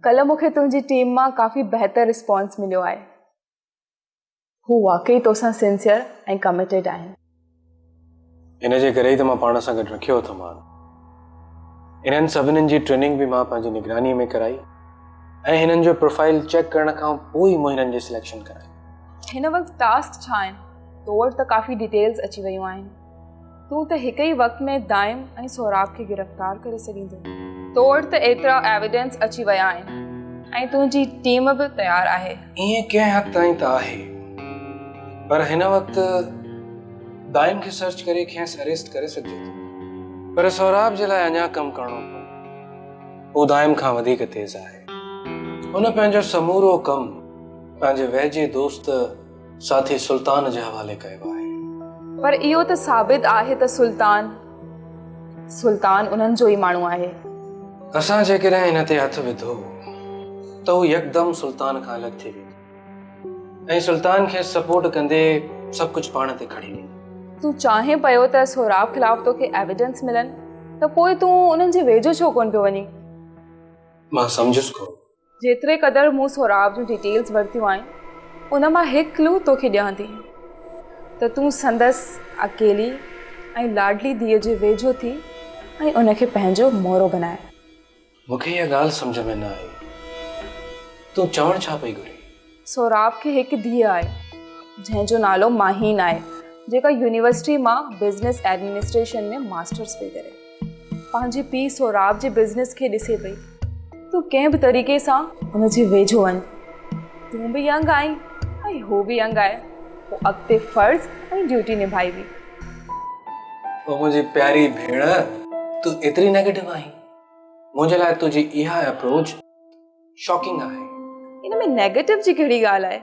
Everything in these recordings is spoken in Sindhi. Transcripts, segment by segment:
ڪلهه مون کي تنهنجي ٽيم مان ڪافي بهتر رسپانس مليو آهي. هو واقعي توسان سنسيئر ۽ ڪميٽيڊ آهن. ان جي ڪري ئي ته مان پاڻ سان گڏ رکيو اٿمان. انهن سڀني جي ٽريننگ به مان پنهنجي نگرانيء ۾ ڪرائي ۽ هنن جو پروفائيل چيڪ ڪرڻ کان پوء ئي مون هنن جي سليڪشن ڪرائي. هن وقت ٽاسڪ ڇا آهن؟ تو وٽ ته ڪافي ڊيٽيلز اچي ويون آهن. تون ته هڪ ئي وقت ۾ دائم ۽ سهراب کي گرفتار ڪري سگهين ٿو. تو وٽ ته ايترا ايويڊنس اچي ويا آهن ۽ تنهنجي ٽيم به تيار آهي. ائين ڪنهن حد تائين ته آهي پر هن وقت دائم کي سرچ ڪري کيس اريسٽ ڪري سگهجي ٿو پر سهراب جي لاء اڃا ڪم ڪرڻو پوندو. هو دائم کان وڌيڪ تيز آهي. هن پنهنجو سمورو ڪم پنهنجي ويجهي دوست ساٿي سلطان جي حوالي ڪيو آهي. پر اهو ته ثابت آهي ته سلطان، سلطان انهن جو ئي ماڻهو آهي. اسان جيڪڏهن هن تي هٿ وڌو ته هو يڪدم سلطان کان الڳ ٿي ويندو. ۽ سلطان کيس سپورٽ ڪندي سڀ ڪجهه پاڻ تي کڻي ويندو. تون چاهين پيو ته سهراب خلاف توکي ايويڊنس ملن ته پوء تون انهن جي ويجهو ڇو ڪونه پيو وڃين؟ مان سمجهيس ڪونه. جيتري قدر مون سهراب جون ڊيٽيلز ورتيون آهن ان مان هڪ ڪلو توکي ڏيان ٿي ته تون سندس اڪيلي ۽ لاڏلي ڌيء جي ويجهو ٿي ۽ ان کي پنهنجو مورو بناء. مون کي اها ڳالهه سمجهه ۾ نه آئي. تون چوڻ ڇا پئي گهرين؟ سهراب کي هڪ ڌيء آهي، جنهن جو نالو ماهين آهي، جيڪا يونيورسٽي مان بزنس ايڊمنسٽريشن ۾ ماسٽرس پئي ڪري. پنهنجي پيء سهراب جي بزنس کي ڏسي پئي. تون ڪنهن به طريقي سان ان جي ويجهو وڃ. تون به ينگ آهين ۽ هو به ينگ آهي. پوء اڳتي فرض ۽ ڊيوٽي نڀائبي. او منهنجي پياري ڀيڻ، تون ايتري نيگيٽو آهين؟ منهنجي لاء تنهنجي اها اپروچ شاڪنگ آهي. ان ۾ نيگيٽو جي ڪهڙي ڳالهه آهي؟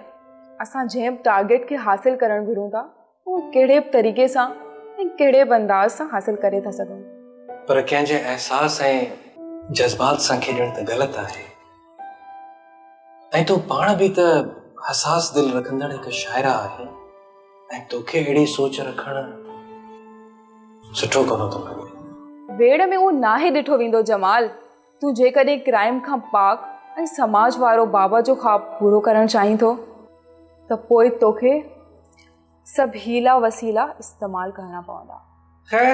اسان جنهن به ٽارگيٽ کي حاصل ڪرڻ گهرون ٿا اهو ڪهڙي به طريقي سان ۽ ڪهڙي به انداز سان حاصل ڪري ٿا سگهون. پر ڪنهن جي احساس ۽ جذبات سان کيڏڻ ته غلط آهي ۽ تون پاڻ به ته حساس دل رکندڙ هڪ شاعره آهين ۽ توکي اهڙي سوچ رکڻ سٺو ڪونه ٿو لڳي. ويڙهه ۾ اهو ناهي ڏٺو ويندو جمال، تون جيڪڏهن ڪرائيم کان پاڪ ۽ سماج وارو بابا جو خواب پورو ڪرڻ چاهين ٿو ته پوء توکي سڀ حيلا وسيلا استعمال ڪرڻا پوندا. خير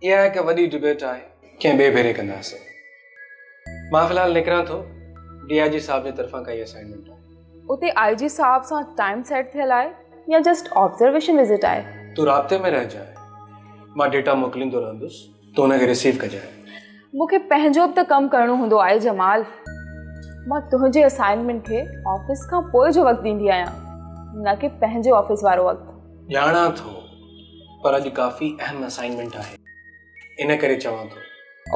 اها هڪ وڏي ڊبيٽ آهي، ڪنهن ٻئي ڀيري ڪنداسين. مان في الحال نڪران ٿو، ڊي I جي صاحب جي طرفان ڪائي اسائنمينٽ آهي. اتي آء جي صاحب سان ٽائيم سيٽ ٿيل آهي يا جسٽ آبزرويشن وزٽ آهي؟ تون رابطي ۾ رهجانء، مان ڊيٽا موڪليندو رهندس، تون ان کي رسيو ڪجانء. مون کي پنهنجو به ته ڪم ڪرڻو هوندو آهي جمال. مان تنهنجي اسائنمينٽ کي آفيس کان پوء جو وقت ڏيندي آهيان، نه ڪي پنهنجي آفيس وارو وقت. ڄاڻان ٿو، پر اڄ ڪافي اهم اسائنمينٽ آهي، ان ڪري چوان ٿو.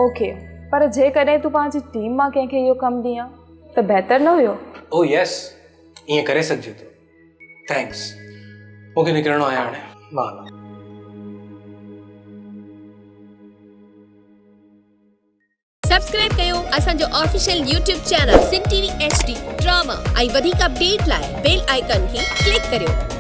اوڪي، پر جيڪڏهن تون پنهنجي ٽيم مان ڪنهن کي اهو ڪم ڏين ها ته بهتر نه هيو؟ او يس، ائين ڪري سگهجي ٿو. Thanks, مون کي نڪرڻو آهي هاڻي، مان هلان. سبسڪرائب ڪيو اسان جو official YouTube channel Sindh T V H D drama ۽ وڌيڪ اپڊيٽ لاء بيل آئيڪان کي ڪلڪ ڪريو.